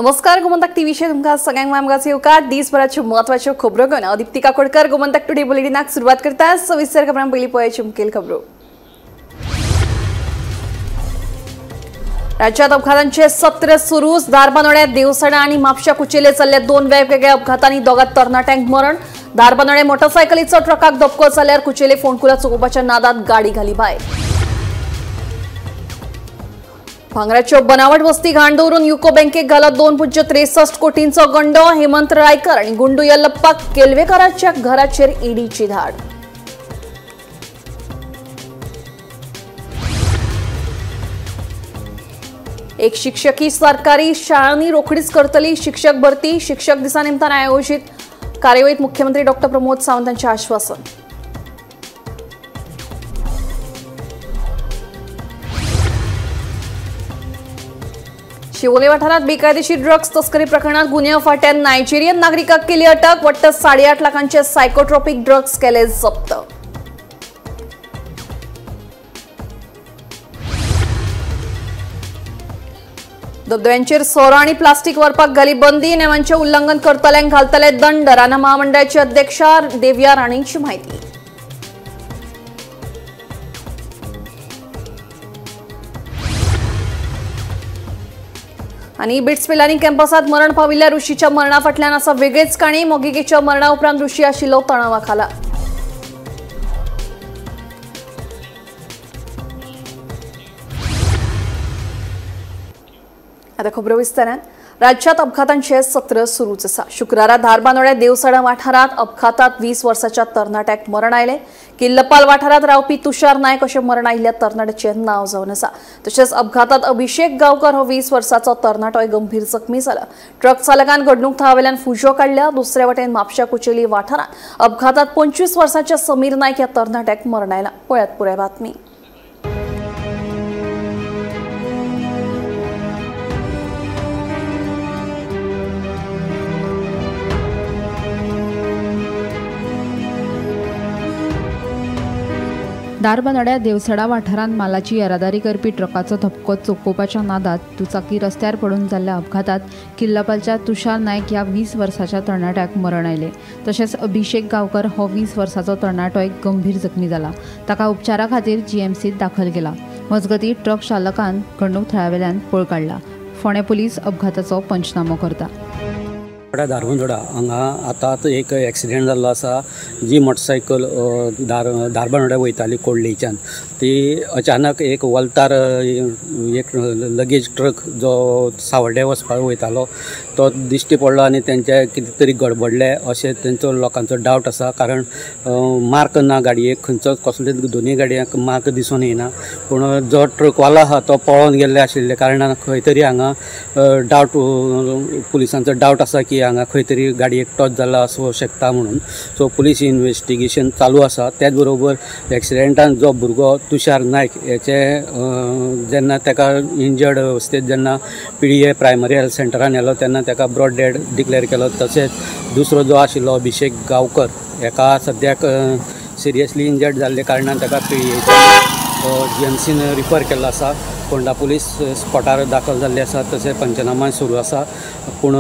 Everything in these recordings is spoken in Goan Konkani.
नमस्कार, गोमंतक टीव्हीचेर तुमकां सगळ्यांक मामगाचो येवकार. दिसभराच्यो म्हत्वाच्यो खबरो घेवन हांव दीप्ती काकोडकर गोमंतक टुडे बुलेटिनाक सुरवात करता. सविस्तर खबरां पयलीं पळोवया मुखेल खबरो. राज्यात अपघातांचे सत्र सुरूच. धारबांदोड्यात देवसणा आणि म्हापशा कुचेले चल्ल्या दोन वेगवेगळ्या अपघातांनी दोगां तरणाट्यांक मरण. धारबांदोड्या मोटरसायकलीचो ट्रकाक धपको जाल्यार कुचेले फोंडकुला चुकोवपाच्या नादात गाडी घाली भायर. भांगराच्यो बनावट वस्ती घाण दवरून युको बँकेक घाला 2.63 कोटींचो गंडो. हेमंत रायकर आणि गुंडू यल्लप्पा केलवेकराच्या घराचेर ईडीची धाड. एक शिक्षकी सरकारी शाळांनी रोखडीच करतली शिक्षक भरती. शिक्षक दिसा निमतान आयोजित कार्यावळीत मुख्यमंत्री डॉ प्रमोद सावंत यांचे आश्वासन. शिवोले वाठारात बेकायदेशीर ड्रग्ज तस्करी प्रकरणात गुन्यांव फाट्यान नायजेरियन नागरिकाक केली अटक. वट्ट 8.5 लाखांचे सायकोट्रॉपिक ड्रग्ज केले जप्त. धबधब्यांचेर सोरो आनी प्लास्टीक व्हरपाक घाली बंदी. नेमांचे उल्लंघन करतल्यांक घालतले दंड. रानां महामंडळाची अध्यक्षा देवया राणेंची म्हायती. आणि बिट्स पिलानी कॅम्पसात मरण पाविल्ल्या ऋषीच्या मरणा फाटल्यान आसा वेगळीच काणी. मोगिकेच्या मरणा उपरांत ऋषी आशिल्लो तणावाखाला. आता खबरो विस्तारान. राज्यात अपघातांचे सत्र सुरूच आसा. शुक्रारा धारबांदोड्या देवसडा वाठारात अपघातात 20 वर्साच्या तरणाट्याक मरण आयलें. किल्लपाल वाठारात रावपी तुषार नायक अशें मरण आयिल्ल्या तरणाट्याचें नांव जावन आसा. तशेंच अपघातात अभिषेक गांवकर हो 20 वर्साचो तरणाटोय गंभीर जखमी जाला. ट्रक चालकान घडणूक थळावेल्यान फुजो काडल्या. दुसऱ्या वटेन म्हापशा कुचेली वाठारात अपघातात 25 वर्साच्या समीर नायक ह्या तरणाट्याक मरण आयलां. पळयात पुराय बातमी. धारबांदोड्या देवसडा वाठारांत मालाची येरादारी करपी ट्रकाचो धपको चुकोवपाच्या नादात दुचाकी रस्त्यार पडून जाल्ल्या अपघातात किल्लपालच्या तुषार नायक ह्या 20 वर्साच्या तरणाट्याक मरण आयलें. तशेंच अभिषेक गांवकर हो 20 वर्साचो तरणाटोय गंभीर जखमी जाला. ताका उपचारा खातीर जीएमसीत दाखल केला. मजगतीं ट्रक चालकान घडणूक थळावेल्यान पळ काडला. फोंडें पुलीस अपघाताचो पंचनामो करता. धारबांदोडा हांगा आतांच एक एक्सिडेंट जाल्लो आसा. जी मोटरसायकल धारबांदोड्या वयताली कोडलेच्यान ती अचानक एक वल्तार एक लगेज ट्रक जो सावर्डे वचपाक वयतालो तो दिश्टी पडलो आनी तेंचे कितें तरी गडबडले अशें तेंचो लोकांचो डावट आसा. कारण मार्क ना गाडयेक, खंयचोच कसलेच दोनूय गाडयांक मार्क दिसून येना. पूण जो ट्रकवालो आसा तो पळोवन गेल्ले आशिल्ले कारणान खंय तरी हांगा डावट पुलिसांचो डावट आसा की हांगा खंय तरी गाडयेक टच जाला आसूं शकता म्हणून. सो पुलीस इन्वेस्टिगेशन चालू आसा. त्याच बरोबर एक्सिडेंटान जो भुरगो तुषार नायक हेचे जेन्ना ताका इंजर्ड अवस्थेत जेन्ना पिळये प्रायमरी हेल्थ सेंटरान व्हेलो तेन्ना ताका ब्रॉड डेड डिक्लेअर केलो. तशेंच दुसरो जो आशिल्लो अभिषेक गांवकर हेका सद्याक सिरियसली इंजर्ड जाल्ले कारणान ताका पिळयेच्या जीएमसीन रिफर केल्लो आसा. फोंडा पुलीस स्पॉटार दाखल जाल्ले आसा. तशें पंचनामा सुरू आसा. पूण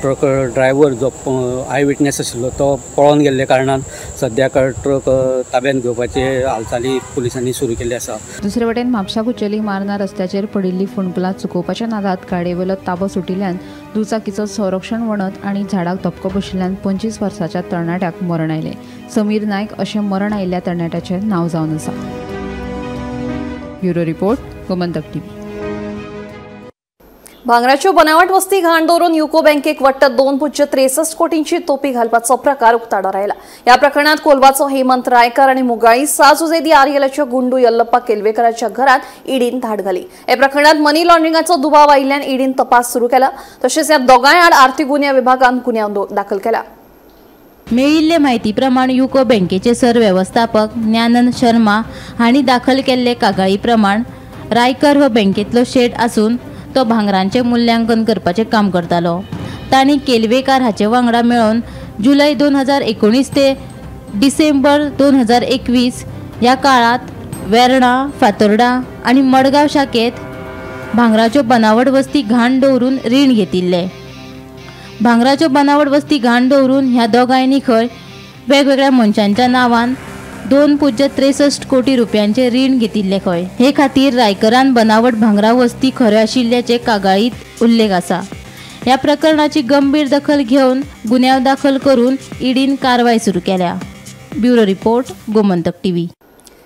ट्रक ड्रायव्हर जो I witness आशिल्लो तो पळोवन गेल्ले कारणान सद्याक ट्रक ताब्यांत घेवपाचे हालचाली पुलिसांनी सुरू केल्ली आसा. दुसरे वटेन म्हापशा कुचेली मार्ना रस्त्याचेर पडिल्ली फोंडकुलां चुकोवपाच्या नादात गाडयेवेलो ताबो सुटिल्ल्यान दुचाकीचो संरक्षण वणत आनी झाडाक धपको बशिल्ल्यान 25 वर्साच्या तरणाट्याक मरण आयलें. समीर नायक अशें मरण आयिल्ल्या तरणाट्याचें नांव जावन आसा. Bureau report, Gomantak TV. भांगराच्यो बनावट वस्ती घाण दवरून युको बँकेक वट्ट 2.63 कोटींची तोपी घालपाचो प्रकार उक्ताडार आयला. ह्या प्रकरणात कोलवाचो हेमंत रायकर आनी मुगाळी साजुजेदी आर्यलाच्या गुंडू यल्लप्पा केलवेकराच्या घरात ईडीन धाड घाली. ह्या प्रकरणात मनी लॉन्ड्रिंगाचो दुबाव आयिल्ल्यान ईडीन तपास सुरू केला. तशेंच ह्या दोगांय आड आर्थिक गुन्यांव विभागान गुन्यांव दाखल केला. मेळिल्ले म्हायती प्रमाण युको बँकेचे सरवेवस्थापक ज्ञानंद शर्मा हांणी दाखल केल्ले कागाळी प्रमाण रायकर हो बँकेतलो शेट आसून तो भांगरांचें मूल्यांकन करपाचें काम करतालो. तांणी केलवेकार हाचे वांगडा मेळून जुलय 2019 ते डिसेंबर 2021 ह्या काळांत वेर्णा, फातोर्डा आनी मडगांव शाखेंत भांगराच्यो बनावट वस्ती घाण दवरून रीण घेतिल्लें. भांगराच्यो बनावट वस्ती घाण दवरून ह्या दोगांयनी खंय वेगवेगळ्या मनशांच्या नांवान 2.63 कोटी रुपयांचे रीण घेतिल्ले खंय. हे खातीर रायकरान बनावट भांगरा वस्ती खऱ्यो आशिल्ल्याचे कागाळीत उल्लेख आसा. ह्या प्रकरणाची गंभीर दखल घेवन गुन्यांव दाखल करून ईडीन कारवाय सुरू केल्या. Bureau report, Gomantak TV.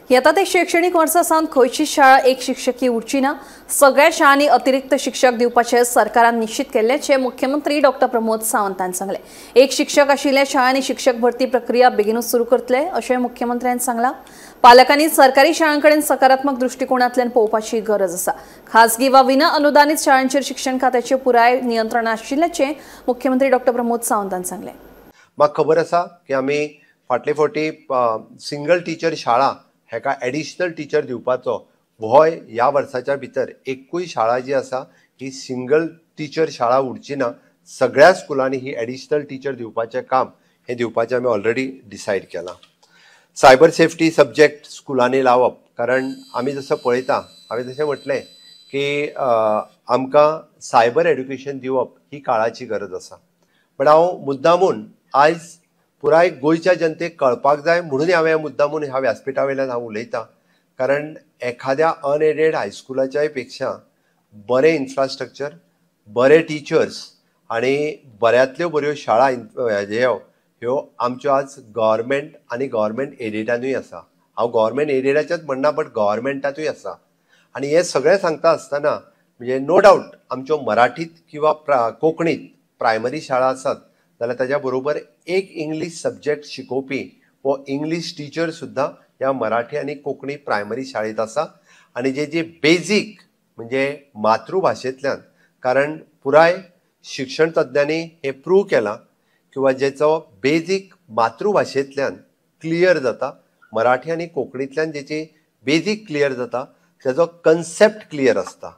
येता ते शैक्षणिक वर्सा सावन खंयची शाळा एक शिक्षकी उरची ना, सगळ्या शाळांनी अतिरिक्त शिक्षक दिवपाचे सरकारान निश्चित केल्ल्याचे मुख्यमंत्री डॉक्टर प्रमोद सावंतान सांगले. एक शिक्षक आशिल्ल्या शाळांनी शिक्षक भरती प्रक्रिया बेगीनूच सुरू करतले अशें मुख्यमंत्र्यान सांगलां. पालकांनी सरकारी शाळांकडेन सकारात्मक दृष्टिकोनांतल्यान पळोवपाची गरज आसा. खासगी वा विना अनुदानित शाळांचेर शिक्षण खात्याचे पुराय नियंत्रण आशिल्ल्याचे मुख्यमंत्री डॉक्टर प्रमोद सावंतान सांगले. म्हाका खबर आसा की आमी फाटले फावटी सिंगल टिचर शाळा हेका एडिशनल टिचर दिवपाचो होय ह्या वर्साच्या भितर एकूय शाळा जी आसा ही सिंगल टिचर शाळा उरची ना, सगळ्या स्कुलांनी ही एडिशनल टिचर दिवपाचें काम हें दिवपाचें आमी ऑलरेडी डिसायड केलां. सायबर सेफ्टी सब्जेक्ट स्कुलांनी लावप, कारण आमी जसो पळयता, हांवें जशें म्हटलें की आमकां सायबर एड्युकेशन दिवप ही काळाची गरज आसा. बट हांव मुद्दामून आयज पुराय गोंयच्या जनतेक कळपाक जाय म्हणून हांवें मुद्दामून ह्या व्यासपिठा वयल्यान हांव उलयतां, कारण एखाद्या अनएडेड हायस्कुलाच्याय पेक्षा बरें इन्फ्रास्ट्रक्चर, बरे टिचर्स आनी बऱ्यांतल्यो बऱ्यो शाळा ह्यो आमच्यो आज गव्हर्मेंट आनी गव्हर्मेंट एडेडानूय आसा. हांव गव्हर्मेंट एडेडाचेच म्हणना, बट गव्हर्मेंटांतूय आसा. आनी हें सगळें सांगता आसतना म्हणजे नो डावट आमच्यो मराठीत किंवा कोंकणीत प्रायमरी शाळा आसात जाल्यार ताज्या बरोबर एक इंग्लीश सब्जेक्ट शिकोवपी वो इंग्लीश टिचर सुद्दां ह्या मराठी आनी कोंकणी प्रायमरी शाळेंत आसा. आनी जे जे बेजीक म्हणजे मातृभाशेंतल्यान, कारण पुराय शिक्षण तज्ञांनी हें प्रूव केलां किंवा जेचो बेजीक मातृभाशेंतल्यान क्लियर जाता, मराठी आनी कोंकणींतल्यान जेची बेजीक क्लियर जाता तेजो कन्सेप्ट क्लियर आसता.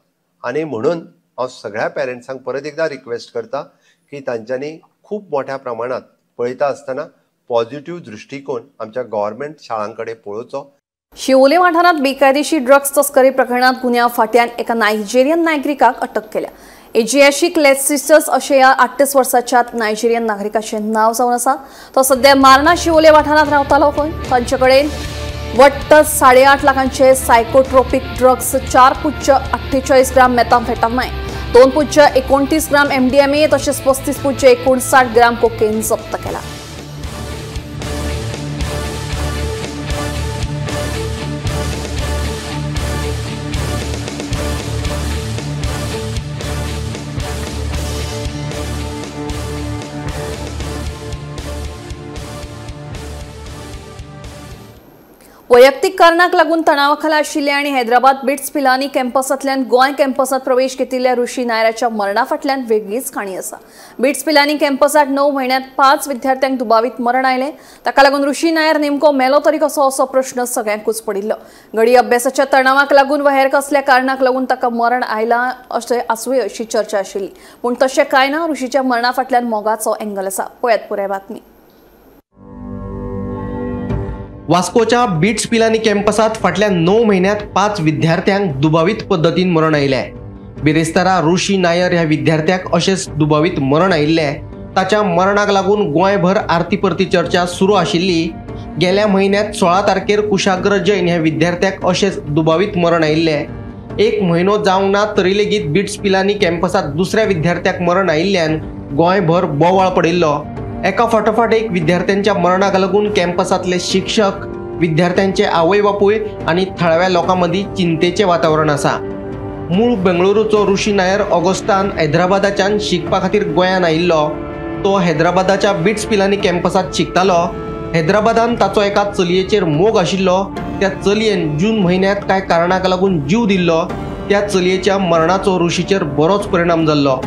आनी म्हणून हांव सगळ्या पेरंट्सांक परत एकदां रिक्वेस्ट करता की तांच्यांनी खूब मोठ्या प्रमाणात पळयता आसतना पॉझिटिव्ह दृष्टिकोन आमच्या गव्हर्मेंट शाळां कडेन पळोवचो. शिवोले वाठारांत बेकायदेशीर ड्रग्स तस्करी प्रकरणात गुन्यांव फाट्यान एका नायजेरियन नागरिकाक अटक केल्या. एजियाशिक लेसिसस अशें ह्या 38 वर्साच्या नायजेरियन नागरिकाचें नांव जावन आसा. तो सध्या मार्ना शिवोले वाठारांत रावतालो खंय. तांचे कडेन वट्ट 8.5 लाखांचे सायकोट्रोपिक ड्रग्स, 4.48 ग्राम मेथाम्फेटामाइन, 2.29 ग्राम MDMA तशेंच 35.59 ग्राम कोकेन जप्त केला. वैयक्तिक कारणाक लागून तणावाखाला आशिल्ले आनी हैदराबाद बिट्स पिलानी कॅम्पसांतल्यान गोंय कॅम्पसांत प्रवेश घेतिल्ल्या ऋषी नायराच्या मरणा फाटल्यान वेगळीच काणी आसा. बिट्स पिलानी कॅम्पसांत 9 म्हयन्यांत 5 विद्यार्थ्यांक दुबावीत मरण आयलें. ताका लागून ऋषी नायर नेमको मेलो तरी कसो असो प्रश्न सगळ्यांकूच पडिल्लो. घडये अभ्यासाच्या तणावाक लागून वा हेर कसल्या कारणाक लागून ताका मरण आयलां अशें आसुये अशी चर्चा आशिल्ली, पूण तशें कांय ना. ऋषीच्या मरणा फाटल्यान मोगाचो एंगल आसा. पळयात पुराय बातमी. वास्कोच्या बिट्स पिलानी कॅम्पसात फाटल्या 9 म्हयन्यांत 5 विद्यार्थ्यांक दुबावीत पद्दतीन मरण आयलें. बिरेस्तारा ऋषी नायर ह्या विद्यार्थ्याक अशेंच दुबावीत मरण आयिल्लें. ताच्या मरणाक लागून गोंयभर आरती परती चर्चा सुरू आशिल्ली. गेल्या म्हयन्यांत 16 तारखेर कुशाग्र जैन ह्या विद्यार्थ्याक अशेंच दुबावीत मरण आयिल्लें. एक म्हयनो जावंक ना तरी लेगीत बिट्स पिलानी कॅम्पसात दुसऱ्या विद्यार्थ्याक मरण आयिल्ल्यान गोंयभर बोवाळ पडिल्लो. एका फाटोफाट एक विद्यार्थ्यांच्या मरणाक लागून कॅम्पसांतले शिक्षक, विद्यार्थ्यांचे आवय बापूय आनी थळाव्या लोकां मदीं चिंतेचें वातावरण आसा. मूळ बेंगळुरूचो ऋषी नायर ऑगस्टान हैदराबादाच्यान शिकपा खातीर गोंयांत आयिल्लो. तो हैदराबादाच्या बिट्स पिलानी कॅम्पसांत शिकतालो. हैदराबादान ताचो एका चलयेचेर मोग आशिल्लो. त्या चलयेन जून म्हयन्यांत कांय कारणाक लागून जीव दिल्लो. त्या चलयेच्या मरणाचो ऋषीचेर बरोच परिणाम जाल्लो.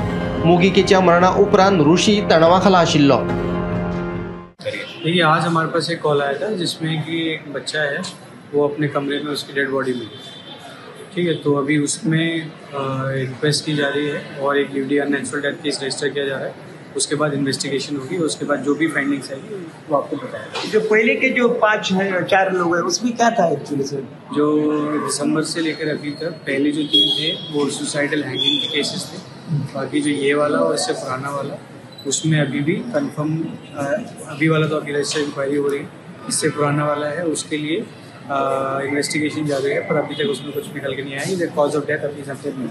मोगिकेच्या मरणा उपरांत ऋषी तणावा खाला आशिल्लो. देखिए, आज हमारे पास एक कॉल आया था जिसमें कि एक बच्चा है, वो अपने कमरे में उसकी डेड बॉडी मिली। ठीक है, तो अभी उसमें रिक्वेस्ट की जा रही है और एक UD unnatural death case register किया जा रहा है। उसके बाद इन्वेस्टिगेशन होगी, उसके बाद जो भी फाइंडिंग्स आएगी वो आपको बताया। जो पहले के जो 4 लोग हैं उसमें क्या था एक्चुअली सर? जो दिसंबर से लेकर अभी तक पहले जो 3 थे वो सुसाइडल हैंगिंग के केसेस थे, बाकी जो ये वाला और इससे पुराना वाला उसमें अभी भी कंफर्म, अभी वाला तो अभी रजिस्टर इंक्वायरी हो रही है, इससे पुराना वाला है उसके लिए इन्वेस्टिगेशन जारी है, पर अभी तक उसमें कुछ निकल के नहीं आया। कॉज ऑफ डेथ अभी सबसे नहीं।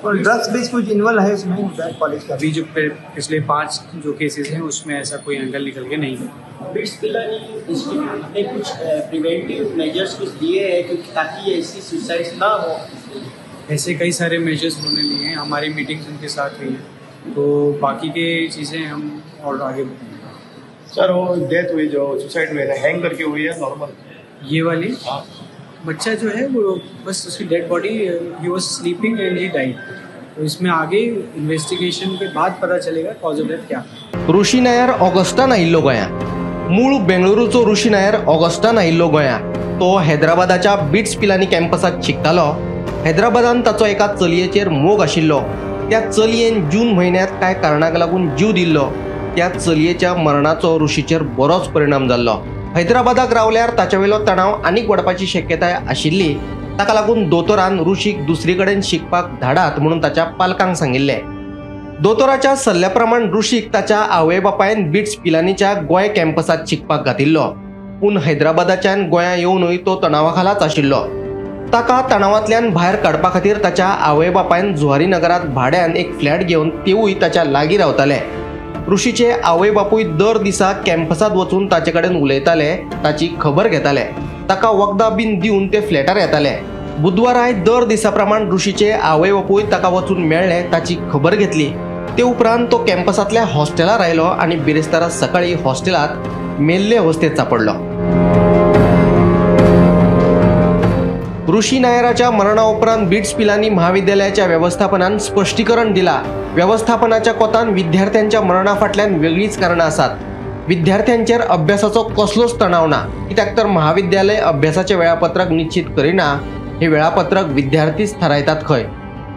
और ड्रग्स बेस कुछ इन्वॉल्व है इसमें कॉलेज का? अभी जो पिछले 5 जो केसेस हैं उसमें ऐसा कोई एंगल निकल के नहीं है। बिट्स पिलानी इंस्टीट्यूट ने कुछ प्रिवेंटिव मेजर्स कुछ दिए हैं क्योंकि ताकि ऐसी सुसाइड्स ना हो? ऐसे कई सारे मेजर्स उन्होंने लिए हैं, हमारी मीटिंग्स उनके साथ हुई हैं, तो बाकी के चीज़ें हम और आगे बताएंगे। सर वो डेथ हुई जो सुसाइड हुई है, हैंग करके हुई है नॉर्मल? ये वाली बच्चा जो है वो बस उसकी dead body, he was sleeping and he died, तो इसमें आगे इन्वेस्टिगेशन के बाद पता चलेगा कॉज ऑफ डेथ क्या। ऋषी नायर ऑगस्टान आयिल्लो गोंयांत। मूळ बेंगळुरूचो ऋषी नायर ऑगस्टान आयिल्लो गोंयांत। तो हैदराबादाच्या बिट्स पिलानी कॅम्पसांत शिकतालो। हैदराबादान ताचो एका चलयेचेर मोग आशिल्लो। त्या चलयेन जून म्हयन्यांत कांय कारणाक लागून जीव दिल्लो। त्या चलयेच्या मरणाचो ऋषीचेर बरोच परिणाम जाल्लो। हैदराबादाक रावल्यार ताचे वयलो तणाव आनीक वाडपाची शक्यताय आशिल्ली। ताका लागून दोतोरान ऋषीक दुसरी कडेन शिकपाक धाडात म्हणून ताच्या पालकांक सांगिल्लें। दोतोराच्या सल्ल्या प्रमाण ऋषीक ताच्या आवय बापायन बिट्स पिलानीच्या गोंय कॅम्पसांत शिकपाक घातिल्लो। पूण हैदराबादाच्यान गोंया येवनूय तो तणावा खालाच आशिल्लो। ताका तणावांतल्यान भायर काडपा खातीर ताच्या आवय बापायन जुहारी नगरांत भाड्यान एक फ्लॅट घेवन तेवूय ताच्या लागीं रावताले। ऋषीचे आवय बापूय दर दिसा कॅम्पसांत वचून ताचे कडेन उलयताले, ताची खबर घेताले, ताका वखदां बीन दिवन ते फ्लॅटार येताले। बुधवाराय दर दिसा प्रमाण ऋषीचे आवय बापूय ताका वचून मेळ्ळे, ताची खबर घेतली। ते उपरांत तो कॅम्पसांतल्या हॉस्टेलार आयलो आनी बिरेस्तारा सकाळी हॉस्टेलांत मेल्ले अवस्थेंत सांपडलो। ऋषी नायराच्या मरणा उपरांत बिट्स पिलानी महाविद्यालयाच्या वेवस्थापनान स्पश्टीकरण दिला। वेवस्थापनाच्या कोतान विद्यार्थ्यांच्या मरणा फाटल्यान वेगळीच कारणां आसात। विद्यार्थ्यांचेर अभ्यासाचो कसलोच तणाव ना, कित्याक तर महाविद्यालय अभ्यासाचें वेळापत्रक निश्चित करिना, हे वेळापत्रक विद्यार्थीच थारायतात खंय।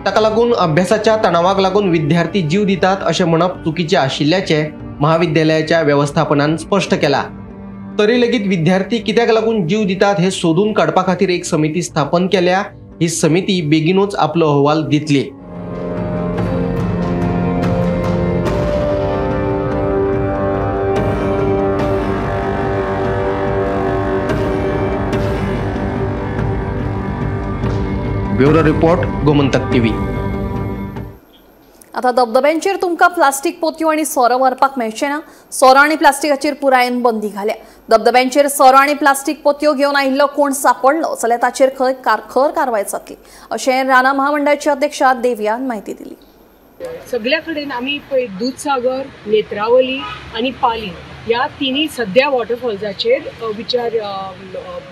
ताका लागून अभ्यासाच्या तणावाक लागून विद्यार्थी जीव दितात अशें म्हणप चुकीचें आशिल्ल्याचें महाविद्यालयाच्या वेवस्थापनान स्पश्ट केलां। तरी लेगीत विद्यार्थी कित्याक लागून जीव दितात हे सोदून काडपा खातीर एक समिती स्थापन केल्या। ही समिती बेगीनूच आपलो अहवाल दितली। Bureau report, Gomantak TV. आता धबधब्यांचेर तुमकां प्लास्टीक पोतयो आनी सोरो व्हरपाक मेळचें ना। सोरो आनी प्लास्टिकाचेर पुरायेन बंदी घाल्या। धबधब्यांचेर सोरो आनी प्लास्टीक पोतयो घेवन आयिल्लो कोण सापडलो जाल्यार ताचेर खंय खर कारवाय जातली अशें रानां महामंडळाचे अध्यक्ष देवयान म्हायती दिली। सगळ्या कडेन आमी पळय दूधसागर, नेत्रावली आनी पाली ह्या तिन्ही सद्या वॉटरफॉल्साचेर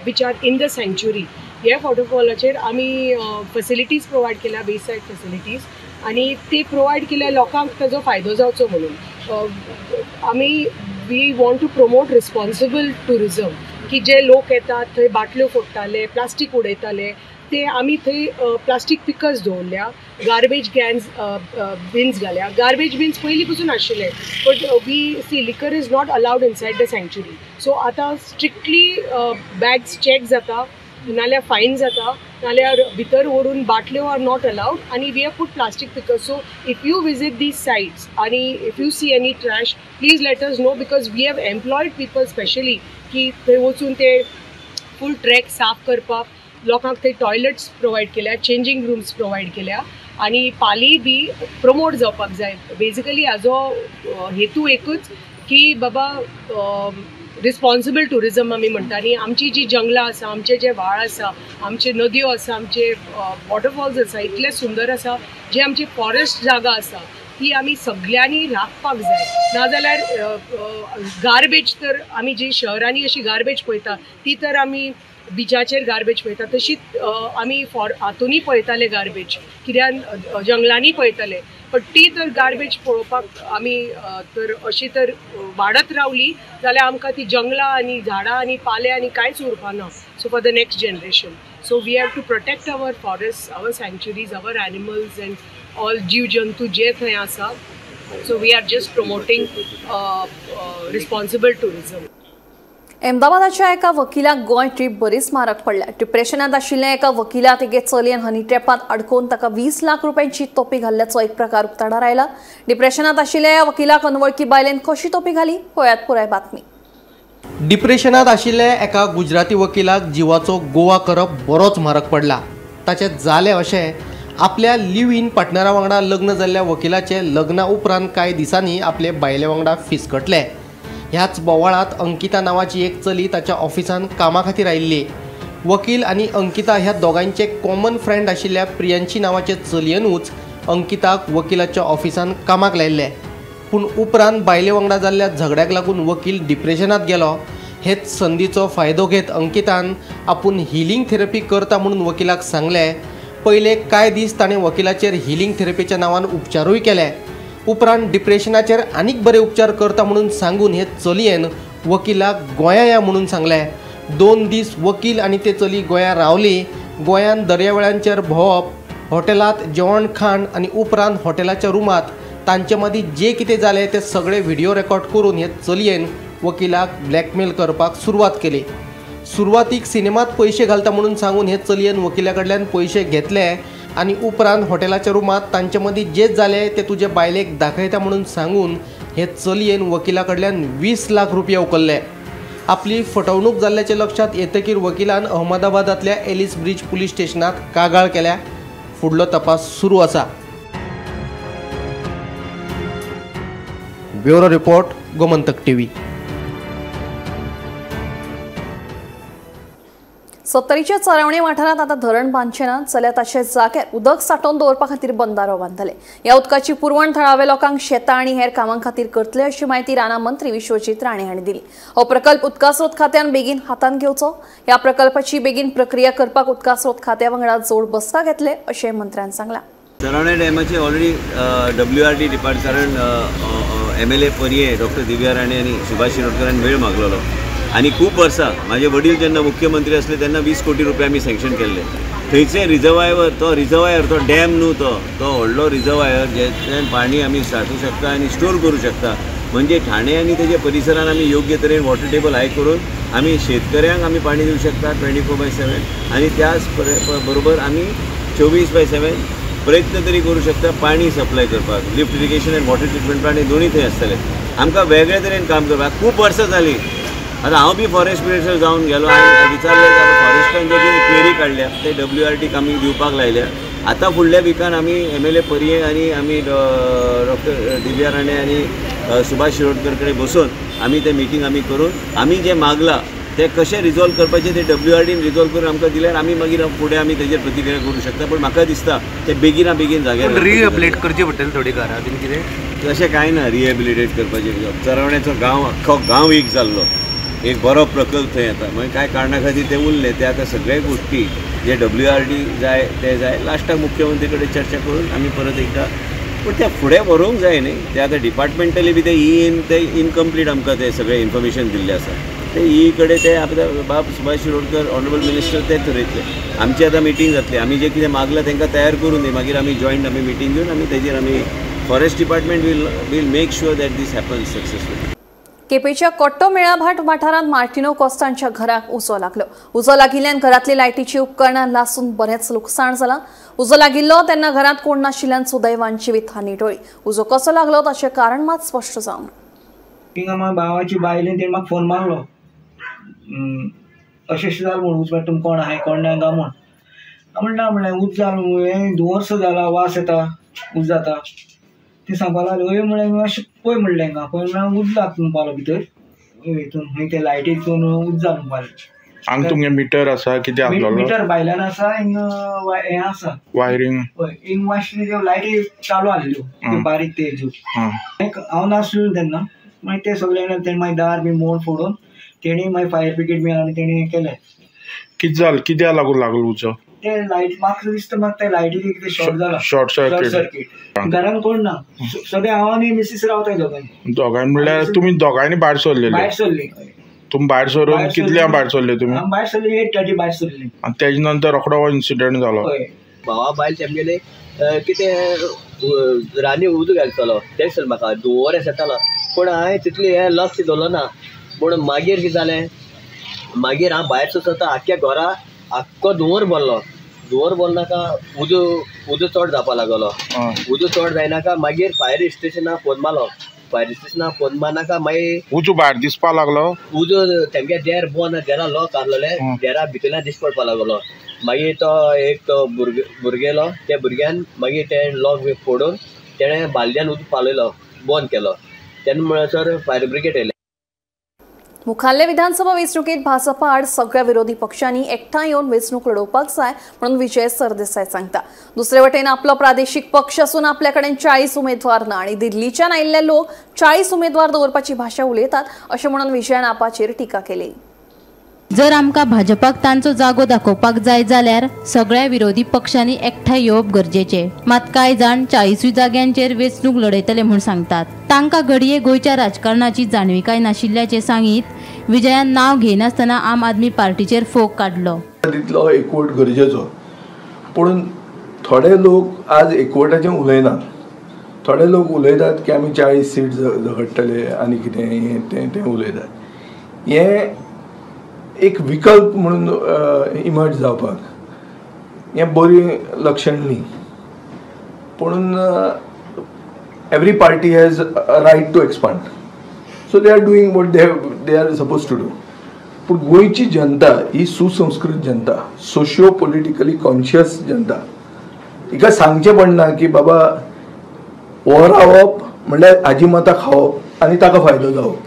which are in the sanctuary ह्या वॉटरफॉलाचेर आमी फॅसिलिटीज प्रोवायड केल्या, बेसायड फॅसिलिटीज, आनी ते प्रोवायड केल्या लोकांक ताजो फायदो जावचो म्हणून। आमी we want to promote responsible tourism की जे लोक येतात थंय बाटल्यो फोडटाले, प्लास्टीक उडयताले, ते आमी थंय प्लास्टीक पिकर्स दवरल्या, गार्बेज कॅन्स बिन्स घाल्या। गार्बेज बिन्स पयलीं पसून आशिल्ले, but we see liquor is not allowed inside the sanctuary, so आतां स्ट्रिक्टली बॅग्स चॅक जाता, नाल्यार फायन जाता, नाल्यार भितर व्हरून बाटल्यो are not allowed. आनी we have put plastic pickers, so if you visit these sites आनी if you see any trash please let us know, because we have employed people specially की थंय वचून ते फूल ट्रॅक साफ करपाक, लोकांक थंय टॉयलट्स प्रोवायड केल्या, चेंजींग रूम्स प्रोवायड केल्या आनी पाली बी प्रमोट जावपाक जाय। बेजिकली हाजो हेतू एकूच की बाबा रिस्पॉन्सिबल टुरिजम आमी म्हणटा आनी आमची जी जंगलां आसा, आमचे जे व्हाळ आसा, आमचे नदयो आसा, आमचे वॉटरफॉल्स आसा, इतले सुंदर आसा, जे आमची फॉरेस्ट जागा आसा ती आमी सगळ्यांनी राखपाक जाय। नाजाल्यार गार्बेज तर आमी जी शहरांनी अशी गार्बेज पळयता ती तर आमी बिचाचेर गार्बेज पळयता, तशीच आमी हातूनय पळयताले गार्बेज, कित्याक जंगलांनी पळयताले, पण ती तर गार्बेज पळोवपाक आमी तर अशी तर वाडत रावली जाल्यार आमकां ती जंगलां आनी झाडां आनी पाले आनी कांयच उरपाना। So for the next generation, so we have to protect our forest, our sanctuaries, our animals and all जीव जंतू जे थंय आसा। So we are just promoting responsible tourism. अहमदाबादाच्या एका वकिलाक गोंय ट्रीप बरीच म्हारग पडल्या. डिप्रेशनांत आशिल्ल्या एका वकिलाक एके चलयेन हनी ट्रॅपांत अडकोवन ताका 20 लाख रुपयांची तोपी घाल्ल्याचो एक प्रकार उक्ताडार आयला. डिप्रेशनांत आशिल्ल्या ह्या वकिलाक अनवळखी बायलेन कशी तोपी घाली, पळयात पुराय बातमी. डिप्रेशनांत आशिल्ल्या एका गुजराती वकिलाक जिवाचो गोवा करप बरोच म्हारग पडला. ताचें जालें अशें, आपल्या लिव इन पार्टनरा वांगडा लग्न जाल्ल्या वकिलाचें लग्ना उपरांत कांय दिसांनी आपले बायले वांगडा फिसकटले. ह्याच बोवाळांत अंकिता नांवाची एक चली ताच्या ऑफिसांत कामा खातीर आयिल्ली. वकील आनी अंकिता ह्या दोगांयचे कॉमन फ्रेंड आशिल्ल्या प्रियांशी नांवाचे चलयेनूच अंकिताक वकिलाच्या ऑफिसांत कामाक लायिल्लें. पूण उपरांत बायले वांगडा जाल्ल्या झगड्याक लागून वकील डिप्रेशनांत गेलो. हेच संदीचो फायदो घेत अंकितान आपूण हिलींग थेरपी करता म्हणून वकिलाक सांगलें. पयले कांय दीस ताणें वकिलाचेर हिलींग थेरपीच्या नांवान उपचारूय केले. उपरांत डिप्रेशनाचेर आनीक बरे उपचार करता म्हणून सांगून हे चलयेन वकिलाक गोंया या म्हणून सांगलें. 2 दीस वकील आनी ते चली गोंया रावली. गोंयांत दर्यावेळांचेर भोंवप, हॉटेलांत जेवण खाण आनी उपरांत हॉटेलाच्या रुमांत तांचे मदीं जे कितें जालें ते सगळे व्हिडिओ रेकॉर्ड करून हे चलयेन वकिलाक ब्लॅकमेल करपाक सुरवात केली. सुरवातीक सिनेमात पयशे घालता म्हणून सांगून हे चलयेन वकिला कडल्यान पयशे घेतले आनी उपरांत हॉटेलाच्या रुमांत तांचे मदीं जे जालें ते तुजे बायलेक दाखयता म्हणून सांगून हे चलयेन वकिला कडल्यान 20 लाख रुपया उखल्ले. आपली फटवणूक जाल्ल्याचें लक्षांत येतकीर वकिलान अहमदाबादांतल्या एलिस ब्रिज पुलीस स्टेशनांत कागाळ केल्या. फुडलो तपास सुरू आसा. Bureau report, Gomantak TV. सत्तरीच्या Charavane वाठारांत आतां धरण बांदचें ना जाल्यार ताचे जाग्यार उदक सांठोवन दवरपा खातीर बंदारो बांदतले. ह्या उदकाची पुरवण थळाव्या लोकांक शेतां आनी हेर कामां खातीर करतले अशी म्हायती रानां मंत्री विश्वजीत राणे हांणी दिली. हो प्रकल्प उदकास्रोत खात्यान बेगीन हातांत घेवचो. ह्या प्रकल्पाची बेगीन प्रक्रिया करपाक उदकास्रोत खात्या वांगडा जोड बसका घेतले अशें मंत्र्यान सांगलां. चरावणे डॅमाचे ऑलरेडी WRD department कारण MLA Parye doctor Divya Rane आनी सुभाष शिरोडकरान वेळ मागलेलो आनी खूब वर्सां म्हाजे वडील जेन्ना मुख्यमंत्री आसले तेन्ना 20 कोटी रुपया आमी सँक्शन केल्ले. थंयचे रिजर्वायर, तो रिजर्वायर तो डॅम न्हू, तो तो व्हडलो रिजर्वायर जेतल्यान पाणी आमी सांठोवंक शकता आनी स्टोर करूं शकता. म्हणजे ठाणे आनी तेजे परिसरान आमी योग्य तरेन वॉटर टेबल हाय करून आमी शेतकऱ्यांक आमी पाणी दिवं शकता 24/7 आनी त्याच बरोबर आमी 24/7 प्रयत्न तरी करूं शकता पाणी सप्लाय करपाक. Lift irrigation and water treatment plant दोनूय थंय आसतले. आमकां वेगळे तरेन काम करपाक खूब वर्सां जालीं. आतां हांव बी फॉरेस्ट मिनिस्टर जावन गेलो आनी विचारलें फॉरेस्टान जे कितें क्वेरी काडल्या ते WRDक आमी दिवपाक लायल्या. आतां फुडल्या विकान आमी MLA Parye आनी आमी डॉक्टर दिव्या राणे आनी सुभाष शिरोडकर कडेन बसून आमी ते मिटींग आमी करून आमी जें मागलां ते कशें रिजॉल्व करपाचें ते WRDन रिजॉल्व करून आमकां दिल्यार आमी मागीर फुडें आमी तेजेर प्रतिक्रिया करूं शकता. पूण म्हाका दिसता ते बेगिना बेगीन जाग्यार रिहेबिलिटेट करचें पडटलें थोडी घरां बीन कितें तशें कांय ना. रिहेबिलिटेट करपाचें चरावण्याचो गांव अख्खो गांव एक जाल्लो एक बरो प्रकल्प थंय येता, मागीर कांय कारणा खातीर ते उरले. ते आतां सगळे गोश्टी जे WRD जाय ते जाय लास्टाक मुख्यमंत्री कडेन चर्चा करून आमी परत एकदां पूण ते फुडें व्हरूंक जाय न्ही. ते आतां डिपार्टमेंटली बी ते इन ते इनकम्प्लीट आमकां ते सगळें इन्फॉर्मेशन दिल्लें आसा. ते ई कडेन ते आतां बाब सुभाष शिरोडकर ऑनरेबल मिनिस्टर ते थरयतले. आमची आतां मिटींग जातली, आमी जें कितें मागलां तांकां तयार करून दी, मागीर आमी जॉयंट आमी मिटींग घेवन आमी तेजेर आमी forest department will make sure that this happens successfully. केपेंच्या कोट्टोमेळाभाट वाठारांत मार्टिनो कोस्टांच्या घराक उजो लागलो. उजो लागिल्ल्यान घरांतली लायटीची उपकरणां लासून बरेंच लुकसाण जालां. उजो लागिल्लो तेन्ना घरांत कोण नाशिल्ल्यान सुदैवान जिवीत टळ्ळी. उजो कसो लागलो ताचें कारण मात स्पश्ट जावंक ना. म्हाका भावाची बायलेन तेणें म्हाका फोन मारलो, अशें अशें जालें म्हूण उजवाड तुमी कोण आहाय कोण ना गा म्हूण. हांव म्हणटा म्हणलें उज जालें हें धुंवर जाला वास येता उज जाता. ती सांगपाक लागली हय म्हणलें मातशें पळय म्हणलें हांगा पळय म्हणल्यार उज जाता म्हणपाक लागलो भितर हितून खंय ते लायटीतून उज जाता म्हणपाक लागलें. हांगा तुमगे मिटर आसा कितें आसलेलो? मिटर भायल्यान आसा, हिंगा हें आसा वायरींग. हय हिंगा मातशें लायटी चालू आसल्यो बारीक तेज्यो. हांव नासलो तेन्ना मागीर ते सगळे तेणें मागीर दार बी मोड फोडून तेणी मागीर फायर ब्रिगेड बी हाडून तेणी केलें. कितें जालें, कित्याक लागून लागलो उजो? ते लायट म्हाका दिसता म्हाका ते लायटीक कितें शॉर्ट जाला, शॉर्ट सर्किट. घरान कोण ना, सगळे हांव आनी मिसीस रावताय दोगांय. दोगांय म्हणल्यार तुमी दोगांयनी भायर सरलेले? भायर सरली. तुमी भायर सरून कितल्या भायर सरले तुमी? भायर सरली 8:30 भायर सरली. आनी तेजे नंतर रोखडो इन्सिडंट जालो. भावा बायल तेमगेले कितें रानी उदक घालतलो तें सर म्हाका धुंवर येतालो, पूण हांवें तितलें हें लक्ष दवरलो ना. पूण मागीर कितें जालें, मागीर हांव भायर सरता आख्ख्या घरा आख्खो धुंवर भरलो. धुंवर भरनाका उजो उजो चड जावपा लागलो. उजो चड जायनाका मागीर फायर स्टेशनाक फोन मारलो. फायर स्टेशनाक फोन मारनाका मागीर उजो भायर दिसपा लागलो. उजो तेमगे देर बंद, देरा लॉक आसलेले, देरा भितरल्यान दिस पडपा लागलो. मागीर तो एक तो भुरगेलो, त्या भुरग्यान मागीर ते लॉक फोडून तेणें बालद्यान उदक पालयलो, बंद केलो. तेन्ना म्हणसर फायर ब्रिगेड येयले. मुखाल्ले विधानसभा वेंचणुकेत भाजपा आड सगळ्या विरोधी पक्षांनी एकठांय येवन वेंचणूक लढोवपाक जाय म्हणून विजय सरदेसाय सांगता. दुसरे वटेन आपलो प्रादेशिक पक्ष असून आपल्याकडेन 40 उमेदवार ना आणि दिल्लीच्यान आयिल्ले लोक 40 उमेदवार दवरपाची भाशा उलयतात अशें म्हणून विजयान आपाचेर टिका केली. जर आमकां भाजपाक तांचो जागो दाखोवपाक जाय जाल्यार सगळ्या विरोधी पक्षांनी एकठांय येवप गरजेचें. मात कांय जाण 40 जाग्यांचेर वेंचणूक लढयतले म्हूण सांगतात. तांकां घडये गोंयच्या राजकारणाची जाणविकाय नाशिल्ल्याचें सांगीत विजयान नांव घेयनासतना आम आदमी पार्टीचेर फोग काडलो. तितलो एकवट गरजेचो, पूण थोडे लोक आज एकवटाचें उलयनात. थोडे लोक उलयतात की आमी 40 सीट झगडटले आनी कितें हें तें तें उलयतात. हें एक विकल्प म्हणून इमर्ज जावपाक हें बरें लक्षण न्ही. पूण every party has a right to expand, so they are doing what they are suppose to do. पूण गोंयची जनता ही सुसंस्कृत जनता, सोशियो पॉलिटिकली कॉन्शियस जनता, हिका सांगचें पडना की बाबा हो रावप म्हणल्यार हाजी मतां खावप आनी ताका फायदो जावप.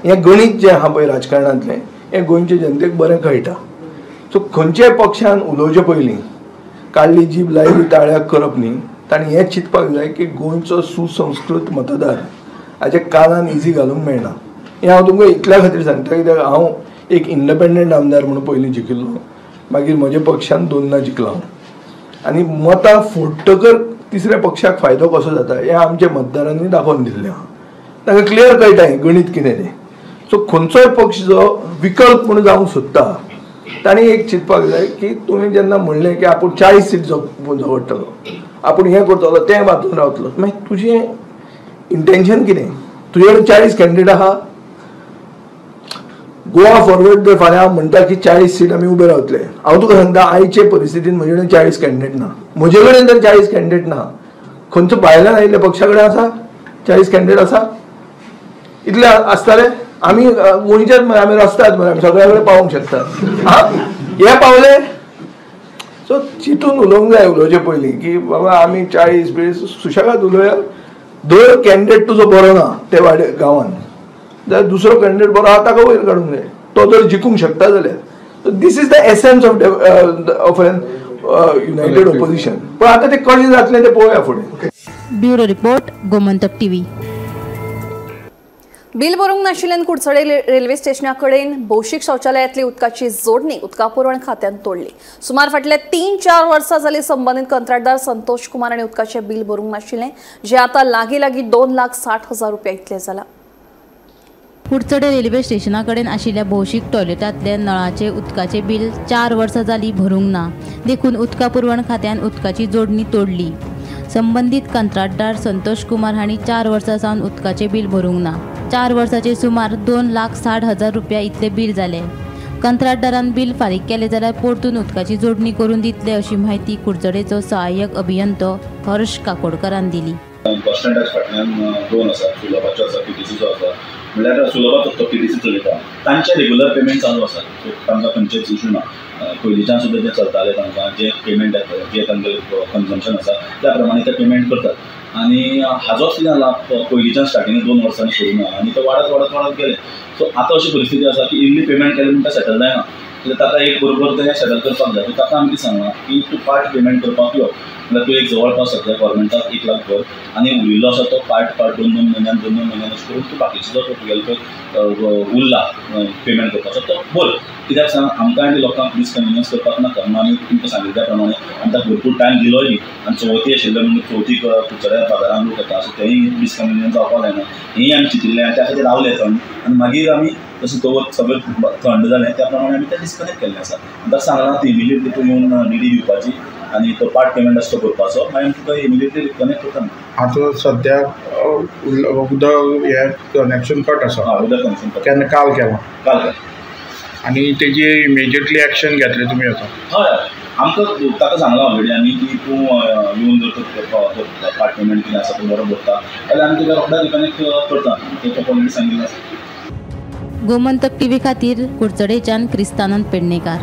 हें गणीत जें आहा पळय राजकारणांतलें हें गोंयचे जनतेक बरें कळटा. सो खंयच्याय पक्षान उलोवचे पयलीं काडली जीब लायली ताळ्याक करप न्ही. ताणें हें चिंतपाक जाय की गोंयचो सुसंस्कृत मतदार हाच्या कानान इजी घालूंक मेळना. हें हांव तुमकां इतल्या खातीर सांगता कित्याक हांव एक इंडिपेंडंट आमदार म्हणून पयलीं जिखिल्लो, मागीर म्हज्या पक्षान 2 जिखला हांव. आनी मतां फोडटकर तिसऱ्या पक्षाक फायदो कसो जाता हें आमच्या मतदारांनी दाखोवन दिल्लें आहा. तांकां क्लियर कळटा हें गणीत कितें तें. सो खंयचोय पक्ष जो विकल्प म्हणून जावंक सोदता ताणें एक चिंतपाक जाय की तुवें जेन्ना म्हणलें की आपूण 40 सीट झगडटलो, आपूण हें करतलो तें बांदून रावतलो, मागीर तुजें इंटेन्शन कितें? तुजे कडेन 40 कॅन्डिडेट आहा. गोवा फॉरवर्ड जर फाल्यां हांव म्हणटा की 40 सीट आमी उबे रावतले, हांव तुका सांगता आयचे परिस्थितीन म्हजे कडेन 40 कॅन्डिडेट ना. म्हजे कडेन जर 40 कॅन्डिडेट ना, खंयचो भायल्यान आयिल्ल्या पक्षा कडेन आसा 40 कॅन्डिडेट आसा? इतले आसताले आमी गोंयच्याच मरे, आमी रस्त्यात मरे, आमी सगळ्या कडेन पावोंक शकतात. आं हे पावले. सो चिंतून उलोवंक जाय उलोवचे पयलीं की बाबा आमी 40 बीस सुशेगाद उलोवया. दर कॅन्डिडेट तुजो बरो ना ते वाडे गांवान जाल्यार दुसरो कॅन्डिडेट बरो आहा ताका वयर काडूंक जाय, तो जर जिखूंक शकता जाल्यार. So this is the essence of an united opposition. पण आतां तें कशें जातलें तें पळोवया फुडें. Bureau report, Gomantak TV. Bill भरूंक नाशिल्ल्यान कुडचडे रेल्वे स्टेशना कडेन भौशीक शौचालयांतली उदकाची जोडणी उदका पुरवण खात्यान तोडली. सुमार फाटल्या 3-4 वर्सां जाली संबंदीत कंत्राटदार संतोष कुमार आनी उदकाचें बिल भरूंक नाशिल्लें, जें आतां लागीं लागीं 2,60,000 रुपया इतलें जालां. कुडचडे रेल्वे स्टेशना कडेन आशिल्ल्या भौशीक टॉयलेटांतले नळाचे उदकाचें बिल 4 वर्सां जालीं भरूंक ना, देखून उदका पुरवण खात्यान उदकाची जोडणी तोडली. संबंदीत कंत्राटदार संतोष कुमार हांणी 4 वर्सां सावन उदकाचें बिल भरूंक ना. 4 वर्सांचे सुमार 2,60,000 रुपया इतले बिल जाले. कंत्राटदारान बिल फारीक केलें जाल्यार परतून उदकाची जोडणी करून दितले अशी म्हायती कुडचडेचो सहाय्यक अभियंतो हर्ष काकोडकरान दिली. बस स्टँडाच्या फाटल्यान 2 आसा, सुलभाचो आसा, पीटीसीचो आसा. म्हणल्यार सुलभाचो तो पीटीसी चलयता, तांचे रेगुलर पेमेंट चालू आसा, तांकां खंयचेच इशू ना. पयलींच्यान सुद्दां जें चलतालें तांकां जें पेमेंट येता, जें तांकां कन्जम्पशन आसा त्या प्रमाणे ते पेमेंट करतात. आनी हाजोच कितें जाला, पयलींच्यान स्टार्टिंग 2 वर्सांनी सुरू ना आनी ते वाडत वाडत वाडत गेले. सो आतां अशी परिस्थिती आसा की इल्ली पेमेंट केलें म्हणटा सेटल जायना, कित्याक ताका एक बरोबर तें सेटल करपाक जाय. ताका आमी कितें सांगलां की तूं पार्ट पेमेंट करपाक यो, म्हणल्यार तूं एक जवळपास सद्या गव्हर्मेंटाक 1 लाख भर आनी उरिल्लो आसा तो पार्ट पार्ट 2-2 म्हयन्यान 2-2 म्हयन्यान अशें करून तूं बाकीचो जो तुगेलो पळय उरला पेमेंट करपाचो तो भर. कित्याक सांग, आमकां आनी लोकांक डिसकन्विनियन्स करपाक नाका म्हणून आमी तुमकां सांगिल्ल्या त्या प्रमाणे आमी ताका भरपूर टायम दिलोय बी. आनी चवथी आशिल्ले म्हणून चवथीक कुडचड्यार बाजारान लोक येता, सो तेंय डिसकन्विनियन्स जावपाक जायना हेंय आमी चिंतिल्लें आनी त्या खातीर रावले थंड. आनी मागीर आमी जशें चवथ सगळें थंड जालें त्या प्रमाणे आमी तें डिस्कनेक्ट केल्लें आसा. आनी ताका सांगलां ती इमिजिएटली तूं येवन डीडी दिवपाची आनी तो पार्ट पेमेंट आसा तो करपाचो, मागीर तुका इमिजिएटली कनेक्ट करता. आतां सद्याक उदक हें कनेक्शन कट आसा. उदक कनेक्शन केन्ना? काल केलां. काल केलां. आनी तेजी इमिजिएटली एक्शन घेतले तुमी आतां? हय, आमकां ताका सांगलां ऑलरेडी आमी की तूं येवन जर तो पार्ट पेमेंट कितें आसा तो बरो भरता जाल्यार आमी तुका रोखडा रिकनेक्ट करता, तें तुका ऑलरेडी सांगिल्लें आसा. गोमंतक टीव्ही खातीर कुडचडेच्यान क्रिस्तानंद पेडणेकार.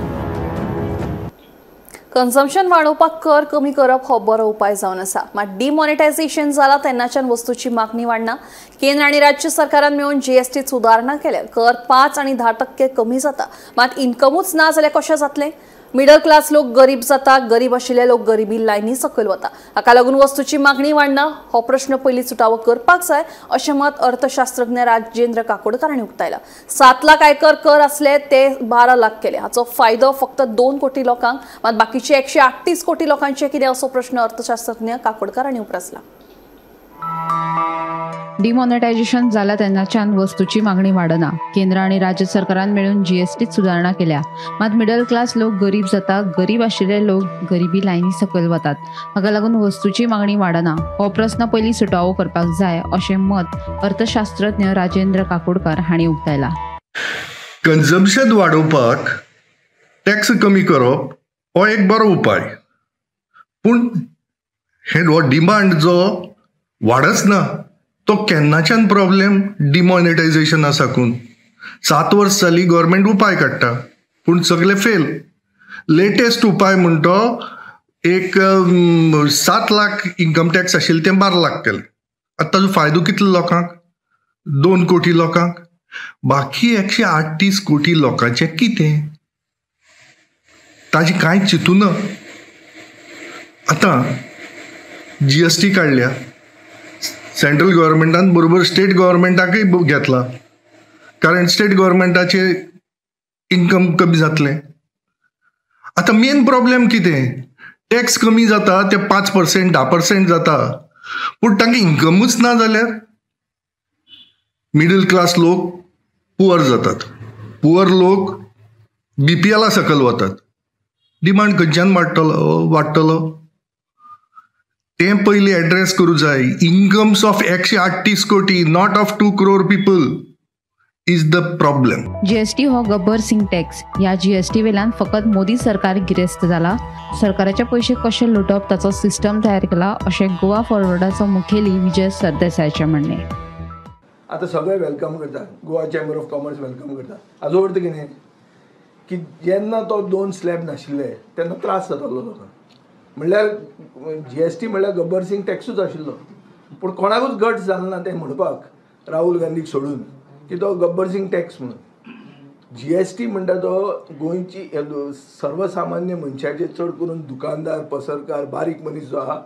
कन्झम्पशन वाडोवपाक कर कमी करप हो बरो उपाय जावन आसा. मात डिमॉनिटायझेशन जाला तेन्नाच्यान वस्तूची मागणी वाडना. केंद्र आनी राज्य सरकारान मेळून जीएसटीत सुदारणा केल्या. कर 5 आनी 10% कमी जाता, मात इन्कमूच ना जाल्यार कशें जातलें? मिडल क्लास लोक गरीब जाता, गरीब आशिल्ले लोक गरिबी लायनी सकयल वता. हाका लागून वस्तूची मागणी वाडना हो प्रश्न पयलीं सुटावो करपाक जाय अशें मत अर्थशास्त्रज्ञ राजेंद्र काकोडकर हांणी उक्तायला. 7 लाख आयकर कर आसले ते 12 लाख केले. हाचो फायदो फक्त 2 कोटी लोकांक, मात बाकीचे 138 कोटी लोकांचे कितें असो प्रश्न अर्थशास्त्रज्ञ काकोडकर हांणी उप्रासला. डिमॉनिटायझेशन जाला तेन्नाच्यान वस्तूची मागणी वाडना. केंद्र आनी राज्य सरकारान मेळून जीएसटीत सुदारणा केल्या, मात मिडल क्लास लोक गरीब जाता, गरीब आशिल्ले लोक गरिबी लायनी सकयल वतात. हाका लागून वस्तूची मागणी वाडना हो प्रस्न पयलीं सुटावो करपाक जाय अशें मत अर्थशास्त्रज्ञ राजेंद्र काकोडकर हांणी उक्तायला. कन्जम्पशन वाडोवपाक टॅक्स कमी करप हो एक बरो उपाय, पूण हे हो डिमांड जो वाडच ना तो केन्नाच्यान प्रॉब्लेम डिमॉनिटायझेशना साकून 7 वर्स जाली गव्हर्मेंट उपाय काडटा पूण सगळे फेल. लेटेस्ट उपाय म्हणटो एक 7 लाख इन्कम टॅक्स आशिल्लें तें 12 लाख केलें. आतां ताजो फायदो कितलो लोकांक? 2 कोटी लोकांक. बाकी 138 कोटी लोकांचें कितें? ताजें कांय चिंतूना. आतां जीएसटी काडल्या सेंट्रल गव्हर्मेंटान, बरोबर स्टेट गव्हर्मेंटाकय घेतला, कारण स्टेट गव्हर्मेंटाचे इन्कम कमी जातलें. आतां मेन प्रॉब्लेम कितें? टॅक्स कमी जाता ते 5% 10% जाता, पूण तांकां इन्कमूच ना जाल्यार मिडल क्लास लोक पुअर जातात, पुअर लोक बीपीएला सकयल वतात. डिमांड खंयच्यान वाडटलो तें पयलीं एड्रेस करूं जाय. इन्कम्स ऑफ 138 कोटी, not of 2 crore people is the problem. GST हो गब्बर सिंग टॅक्स. ह्या जीएसटी वेल्यान फकत मोदी सरकार गिरेस्त जाला. सरकाराचे पयशे कशे लुटप ताचो सिस्टम तयार केला अशें गोवा फॉरवर्डाचो मुखेली विजय सरदेसायाचें म्हणणें. आतां सगळे welcome करता, Goa chamber of commerce welcome करता. हाजो अर्थ कितें की जेन्ना तो 2 स्लॅब नाशिल्ले तेन्ना त्रास जातालो लोकांक. म्हणल्यार जीएसटी म्हणल्यार गब्बर सिंग टॅक्सूच आशिल्लो, पूण कोणाकूच गट्स जालें ना तें म्हणपाक राहुल गांधीक सोडून की तो गब्बर सिंग टॅक्स म्हणून. जीएसटी म्हणटा तो गोंयची सर्वसामान्य मनशाचे, चड करून दुकानदार, पसरकार, बारीक मनीस जो आहा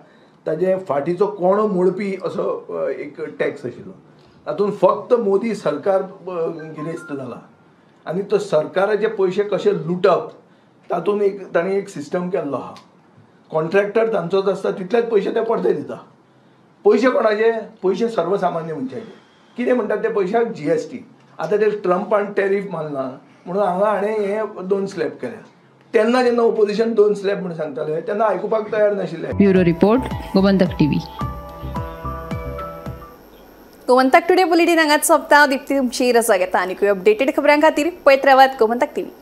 ताजे फाटीचो कोणो मोडपी असो एक टॅक्स आशिल्लो. तातूंत फक्त मोदी सरकार गिरेस्त जाला आनी तो सरकाराचे पयशे कशे लुटप तातूंत एक ताणें एक सिस्टम केल्लो आहा. कॉन्ट्रॅक्टर तांचोच आसता, तितलेच पयशे ते परते दिता. पयशे कोणाचे? पयशे सर्वसामान्य मनशाचे. कितें म्हणटात ते पयशाक? जीएसटी. आतां ते ट्रंपान टॅरीफ मारला म्हणून हांगा हाणें हे 2 स्लॅब केल्या. तेन्ना जेन्ना ओपोजिशन 2 स्लॅब म्हणून सांगताले तेन्ना आयकुपाक तयार नाशिल्ले. Bureau report, Gomantak TV. Gomantak today bulletin हांगाच सोंपता. दीप्ती तुमची रजा घेता. आनी अपडेटेड खबरां खातीर पळयत रावात गोमंतक टीव्ही.